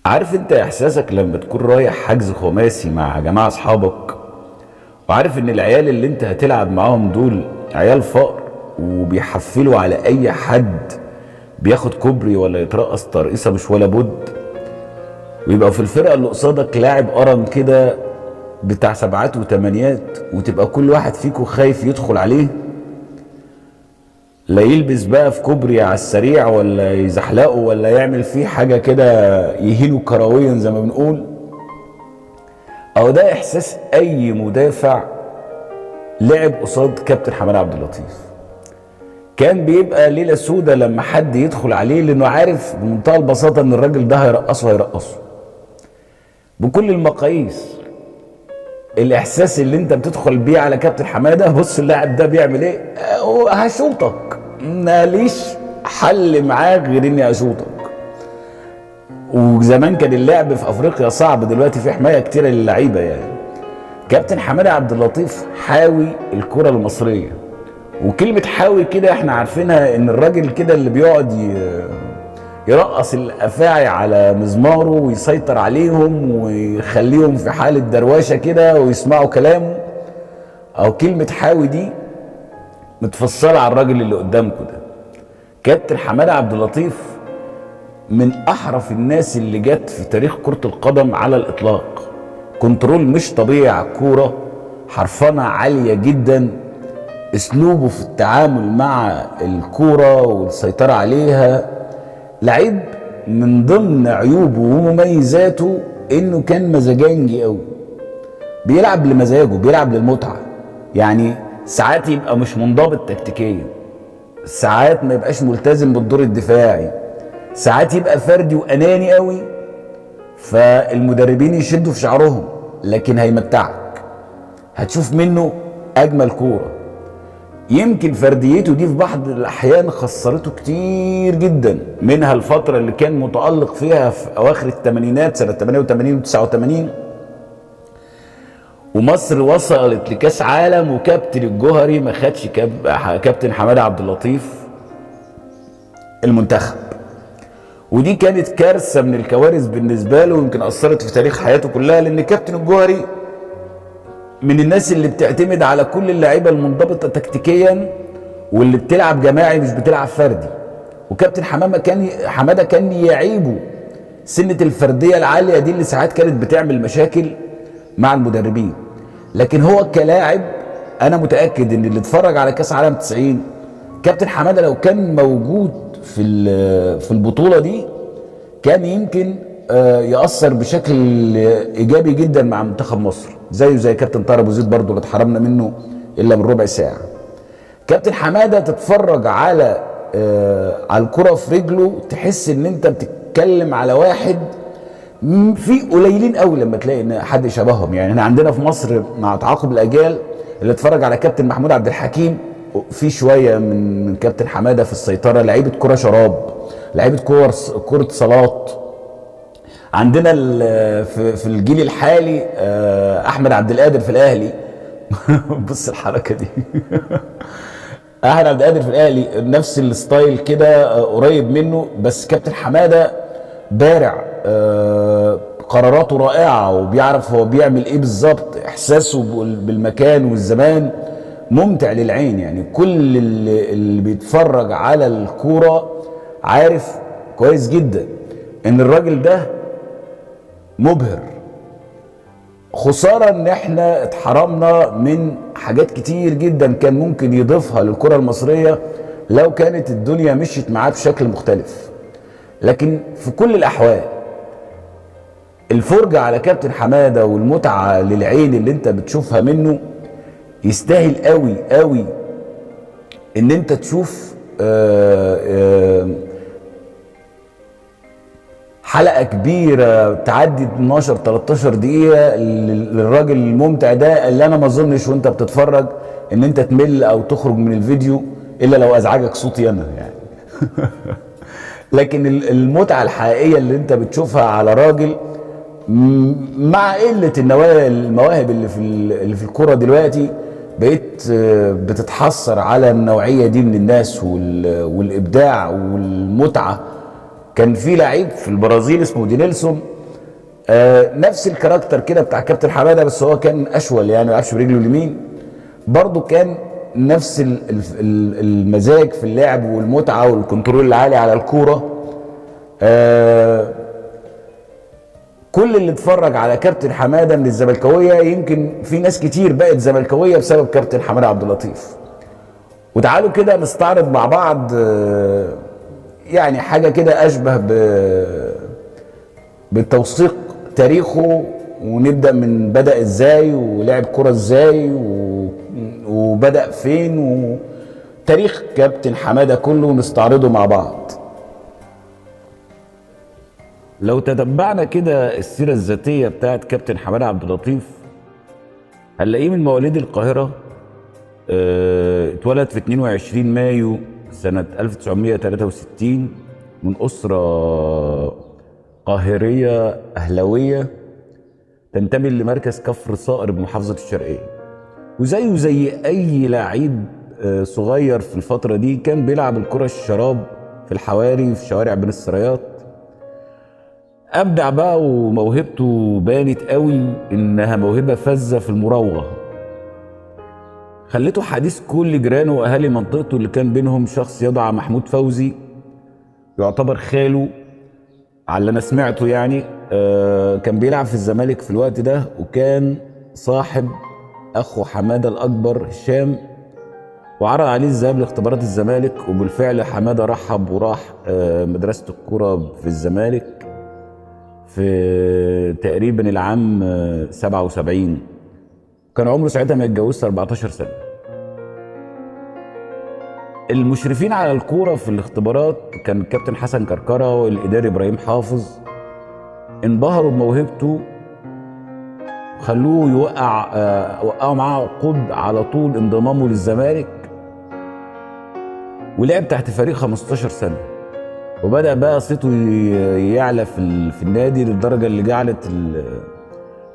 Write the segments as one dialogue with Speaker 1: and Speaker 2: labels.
Speaker 1: عارف انت احساسك لما تكون رايح حجز خماسي مع جماعة اصحابك، وعارف ان العيال اللي انت هتلعب معاهم دول عيال فقر وبيحفلوا على اي حد بياخد كوبري ولا يترقص ترقيصه مش ولا بد، ويبقى في الفرقة اللي قصادك لاعب قرن كده بتاع سبعات وتمانيات، وتبقى كل واحد فيكو خايف يدخل عليه لا يلبس بقى في كوبري على السريع ولا يزحلقه ولا يعمل فيه حاجة كده يهينه كرويا زي ما بنقول. او ده احساس اي مدافع لعب قصاد كابتن حمادة عبد اللطيف. كان بيبقى ليلة سودة لما حد يدخل عليه، لانه عارف بمنتهى البساطة ان الراجل ده هيرقصه هيرقصه بكل المقاييس. الاحساس اللي انت بتدخل بيه على كابتن حمادة، بص اللاعب ده بيعمل ايه، هشوطك، ماليش حل معاه غير اني اشوطك. وزمان كان اللعب في افريقيا صعب، دلوقتي في حماية كتيرة للعيبة. يعني كابتن حمادة عبد اللطيف حاوي الكره المصرية، وكلمه حاوي كده احنا عارفينها ان الراجل كده اللي بيقعد يرقص الافاعي على مزماره ويسيطر عليهم ويخليهم في حاله دروشه كده ويسمعوا كلامه. او كلمة حاوي دي متفصلة على الراجل اللي قدامكم ده. كابتن حمادة عبد اللطيف من احرف الناس اللي جت في تاريخ كره القدم على الاطلاق. control مش طبيعي على الكورة، حرفنه عالية جدا، اسلوبه في التعامل مع الكورة والسيطرة عليها. لعيب من ضمن عيوبه ومميزاته انه كان مزاجنجي قوي، بيلعب لمزاجه، بيلعب للمتعه. يعني ساعات يبقى مش منضبط تكتيكيا، ساعات ما يبقاش ملتزم بالدور الدفاعي، ساعات يبقى فردي واناني قوي، فالمدربين يشدوا في شعرهم، لكن هيمتعك، هتشوف منه اجمل كورة. يمكن فرديته دي في بعض الاحيان خسرته كتير جدا، منها الفترة اللي كان متالق فيها في اواخر الثمانينات سنة 88 و89، ومصر وصلت لكاس عالم وكابتن الجوهري ما خدش كابتن حمادة عبد اللطيف المنتخب. ودي كانت كارثة من الكوارث بالنسبة له، ويمكن اثرت في تاريخ حياته كلها، لان كابتن الجوهري من الناس اللي بتعتمد على كل اللعيبة المنضبطه تكتيكيا واللي بتلعب جماعي مش بتلعب فردي. وكابتن حمادة كان يعيبه سنة الفردية العالية دي اللي ساعات كانت بتعمل مشاكل مع المدربين. لكن هو كلاعب انا متاكد ان اللي اتفرج على كاس عالم 90 كابتن حمادة لو كان موجود في البطولة دي كان يمكن يأثر بشكل ايجابي جدا مع منتخب مصر، زيه زي كابتن طاهر ابو زيد برضه اللي اتحرمنا منه الا من ربع ساعة. كابتن حمادة تتفرج على الكره في رجله تحس ان انت بتتكلم على واحد في قليلين قوي لما تلاقي ان حد شبههم. يعني احنا عندنا في مصر مع تعاقب الاجيال اللي اتفرج على كابتن محمود عبد الحكيم في شوية من كابتن حمادة في السيطرة، لعيبة كره شراب، لعيبة كره صالات. عندنا في الجيل الحالي احمد عبد القادر في الاهلي. بص الحركة دي. احمد عبد القادر في الاهلي نفس ال style كده، قريب منه، بس كابتن حمادة بارع، قراراته رائعة وبيعرف هو بيعمل ايه بالظبط، احساسه بالمكان والزمان ممتع للعين. يعني كل اللي بيتفرج على الكورة عارف كويس جدا ان الراجل ده مبهر. خسارة ان احنا اتحرمنا من حاجات كتير جدا كان ممكن يضيفها للكرة المصرية لو كانت الدنيا مشيت معاه بشكل مختلف. لكن في كل الاحوال الفرجة على كابتن حمادة والمتعة للعين اللي انت بتشوفها منه يستاهل قوي قوي ان انت تشوف حلقة كبيرة تعدي 12 13 دقيقة للراجل الممتع ده، اللي انا ما اظنش وانت بتتفرج ان انت تمل او تخرج من الفيديو الا لو ازعجك صوتي انا يعني. لكن المتعة الحقيقية اللي انت بتشوفها على راجل مع قلة المواهب اللي في الكورة دلوقتي، بقيت بتتحسر على النوعية دي من الناس والابداع والمتعة. كان في لعيب في البرازيل اسمه دينيلسون، نفس ال character كده بتاع كابتن حمادة، بس هو كان اشول يعني ما بيلعبش برجله اليمين. برضه كان نفس المزاج في اللعب والمتعة وال control العالي على الكورة. كل اللي اتفرج على كابتن حمادة من الزملكاويه، يمكن في ناس كتير بقت زملكاويه بسبب كابتن حمادة عبد اللطيف. وتعالوا كده نستعرض مع بعض يعني حاجة كده اشبه بالتوثيق تاريخه، ونبدا من بدا ازاي ولعب كره ازاي وبدا فين، وتاريخ كابتن حمادة كله نستعرضه مع بعض. لو تتبعنا كده السيرة الذاتية بتاعت كابتن حمادة عبد اللطيف، هنلاقيه من مواليد القاهرة. اتولد في 22 مايو سنة 1963 من أسرة قاهرية أهلاوية تنتمي لمركز كفر صقر بمحافظة الشرقية. وزيه زي أي لعيب صغير في الفترة دي كان بيلعب الكرة الشراب في الحواري في شوارع بين السرايات. أبدع بقى وموهبته بانت قوي إنها موهبة فذة في المراوغة، خلته حديث كل جيرانه وأهالي منطقته اللي كان بينهم شخص يدعى محمود فوزي، يعتبر خاله على اللي أنا سمعته يعني. كان بيلعب في الزمالك في الوقت ده، وكان صاحب أخو حمادة الأكبر هشام، وعرض عليه الذهاب لاختبارات الزمالك، وبالفعل حمادة رحب وراح مدرسة الكرة في الزمالك في تقريبا العام 77. كان عمره ساعتها ما يتجوزش 14 سنة. المشرفين على الكورة في الاختبارات كان الكابتن حسن كركرة والإداري إبراهيم حافظ، انبهروا بموهبته، خلوه وقعوا معاه عقود على طول انضمامه للزمالك، ولعب تحت فريق 15 سنة، وبدأ بقى صيته يعلى في النادي للدرجة اللي جعلت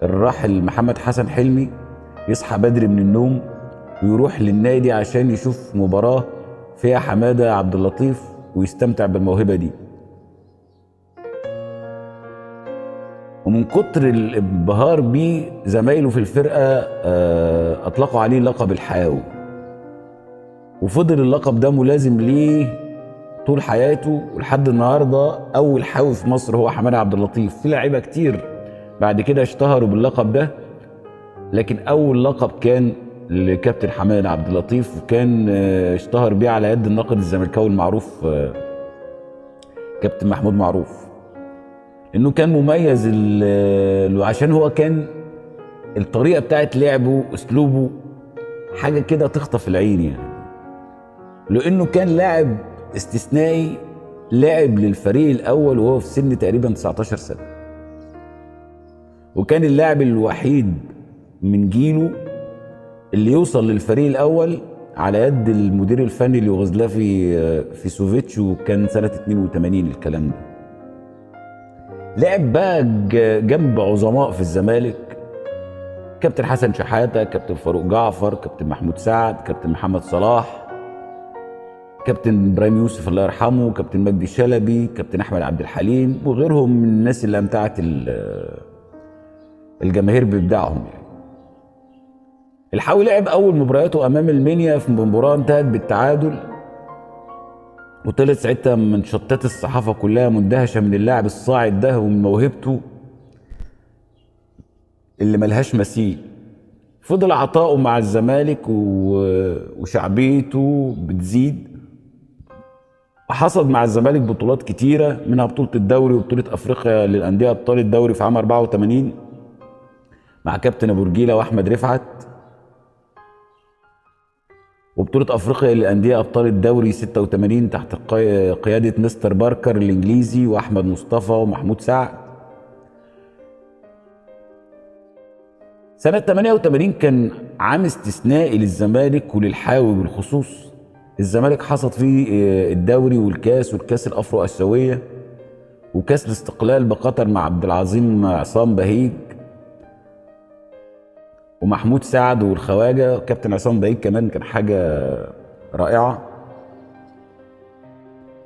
Speaker 1: الراحل محمد حسن حلمي يصحى بدري من النوم ويروح للنادي عشان يشوف مباراة فيها حمادة عبد اللطيف ويستمتع بالموهبة دي. ومن كتر الانبهار بيه زمايله في الفرقة أطلقوا عليه لقب الحاوي، وفضل اللقب ده ملازم ليه طول حياته ولحد النهارده. أول حاوي في مصر هو حمادة عبد اللطيف. في لعيبة كتير بعد كده اشتهروا باللقب ده، لكن أول لقب كان لكابتن حمادة عبد اللطيف، وكان اشتهر بيه على يد الناقد الزملكاوي المعروف كابتن محمود معروف، انه كان مميز عشان هو كان الطريقة بتاعت لعبه اسلوبه حاجة كده تخطف العين يعني، لانه كان لاعب استثنائي، لعب للفريق الاول وهو في سن تقريبا 19 سنة، وكان اللاعب الوحيد من جيله اللي يوصل للفريق الاول على يد المدير الفني اليوغوسلافي في سوفيتش، وكان سنة 82 الكلام ده. لعب بقى جنب عظماء في الزمالك، كابتن حسن شحاته، كابتن فاروق جعفر، كابتن محمود سعد، كابتن محمد صلاح، كابتن ابراهيم يوسف الله يرحمه، كابتن مجدي شلبي، كابتن احمد عبد الحليم، وغيرهم من الناس اللي امتعت الجماهير بابداعهم يعني. الحاوي لعب اول مبارياته امام المنيا في مباراة انتهت بالتعادل، وطلعت ساعتها من شتات الصحافة كلها مندهشه من اللاعب الصاعد ده ومن موهبته اللي ملهاش مثيل. فضل عطاؤه مع الزمالك وشعبيته بتزيد، وحصد مع الزمالك بطولات كتيرة، منها بطوله الدوري وبطولة افريقيا للاندية ابطال الدوري في عام 84 مع كابتن ابو رجيله واحمد رفعت، وبطولة افريقيا للاندية ابطال الدوري 86 تحت قيادة مستر باركر الانجليزي واحمد مصطفى ومحمود سعد. سنة 88 كان عام استثنائي للزمالك وللحاوي بالخصوص. الزمالك حصد فيه الدوري والكاس والكاس الافرو اسيوية وكاس الاستقلال بقطر مع عبد العظيم عصام بهيج ومحمود سعد والخواجه. كابتن عصام بهيج كمان كان حاجة رائعة.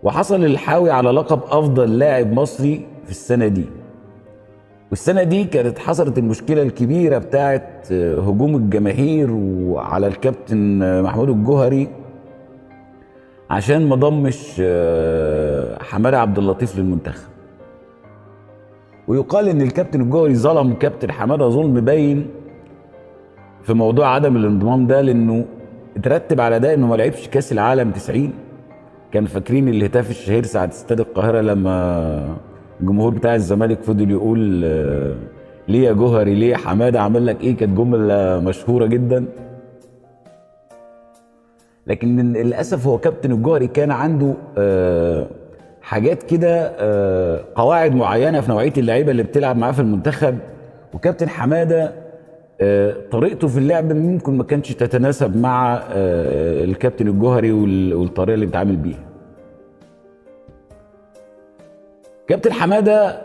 Speaker 1: وحصل الحاوي على لقب افضل لاعب مصري في السنة دي. والسنة دي كانت حصلت المشكلة الكبيرة بتاعت هجوم الجماهير وعلى الكابتن محمود الجوهري عشان ما ضمش حمادة عبد اللطيف للمنتخب. ويقال ان الكابتن الجوهري ظلم كابتن حمادة ظلم باين في موضوع عدم الانضمام ده، لانه اترتب على ده انه ما لعبش كاس العالم 90. كان فاكرين الهتاف الشهير ساعة استاد القاهرة لما الجمهور بتاع الزمالك فضل يقول ليه يا جوهري ليه حمادة عمل لك ايه، كانت جملة مشهورة جدا. لكن للاسف هو كابتن الجوهري كان عنده حاجات كده، قواعد معينة في نوعية اللعيبة اللي بتلعب معاه في المنتخب، وكابتن حمادة طريقته في اللعب ممكن ما كانش تتناسب مع الكابتن الجوهري والطريقة اللي بيتعامل بيها. كابتن حمادة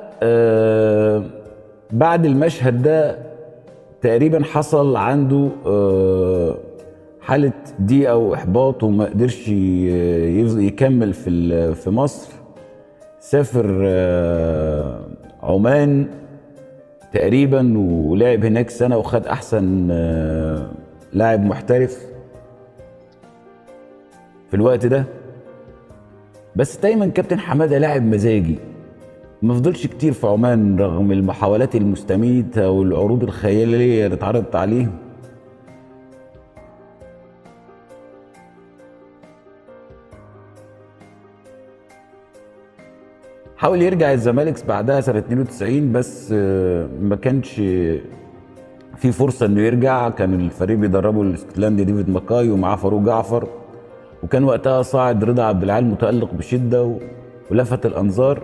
Speaker 1: بعد المشهد ده تقريبا حصل عنده حالة ضيقة وإحباط، وما قدرش يكمل في مصر. سافر عمان تقريبا ولعب هناك سنة وخد أحسن لاعب محترف في الوقت ده. بس دايما كابتن حمادة لاعب مزاجي، ما فضلش كتير في عمان رغم المحاولات المستميتة والعروض الخيالية اللي اتعرضت عليه. حاول يرجع الزمالك بعدها سنة 92، بس ما كانش في فرصة انه يرجع. كان الفريق بيدربه الاسكتلندي ديفيد ماكاي ومعاه فاروق جعفر، وكان وقتها صاعد رضا عبد العال متألق بشدة ولفت الأنظار،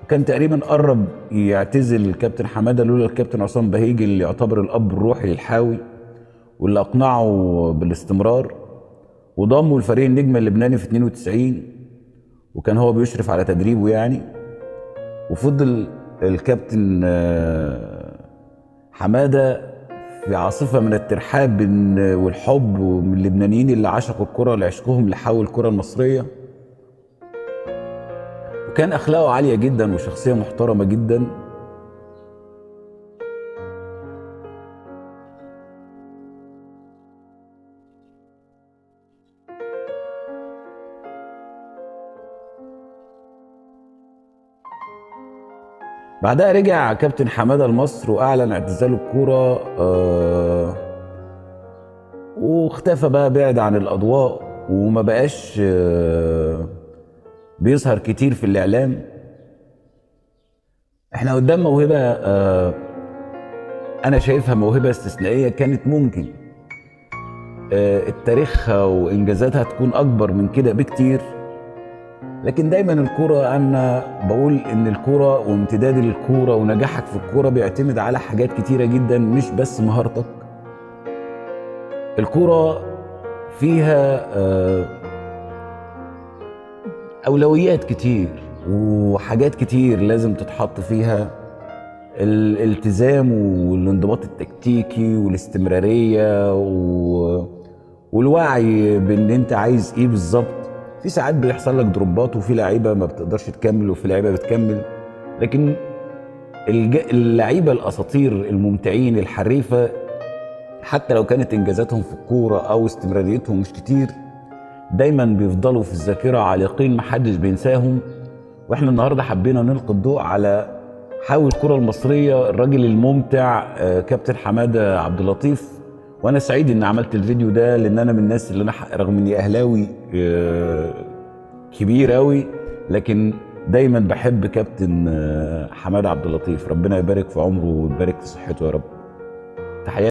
Speaker 1: وكان تقريبا قرب يعتزل الكابتن حمادة لولا الكابتن عصام بهيج اللي يعتبر الأب الروحي للحاوي واللي أقنعه بالاستمرار، وضموا الفريق النجم اللبناني في 92، وكان هو بيشرف على تدريبه يعني. وفضل الكابتن حمادة في عاصفة من الترحاب والحب من اللبنانيين اللي عشقوا الكرة لعشقهم لحاول الكرة المصرية، وكان أخلاقه عالية جدا وشخصية محترمة جدا. بعدها رجع كابتن حمادة لمصر واعلن اعتزاله الكورة، واختفى بقى، بعد عن الاضواء وما بقاش بيظهر كتير في الاعلام. احنا قدام موهبة انا شايفها موهبة استثنائية، كانت ممكن تاريخها وانجازاتها تكون اكبر من كده بكتير. لكن دايما الكورة، انا بقول ان الكورة وامتداد الكورة ونجاحك في الكورة بيعتمد على حاجات كتيرة جدا، مش بس مهارتك. الكورة فيها اولويات كتير وحاجات كتير لازم تتحط فيها، الالتزام والانضباط التكتيكي والاستمرارية والوعي بان انت عايز ايه بالظبط. في ساعات بيحصل لك دروبات، وفي لعيبة ما بتقدرش تكمل وفي لعيبة بتكمل، لكن اللعيبة الاساطير الممتعين الحريفه حتى لو كانت انجازاتهم في الكورة او استمراريتهم مش كتير، دايما بيفضلوا في الذاكرة عالقين، محدش بينساهم. واحنا النهارده حبينا نلقي الضوء على حاوي الكره المصرية، الراجل الممتع كابتن حمادة عبد اللطيف. وانا سعيد ان عملت الفيديو ده، لان انا من الناس اللي انا رغم اني اهلاوي كبير قوي، لكن دايما بحب كابتن حمادة عبد اللطيف. ربنا يبارك في عمره ويبارك في صحته يا رب. تحياتي.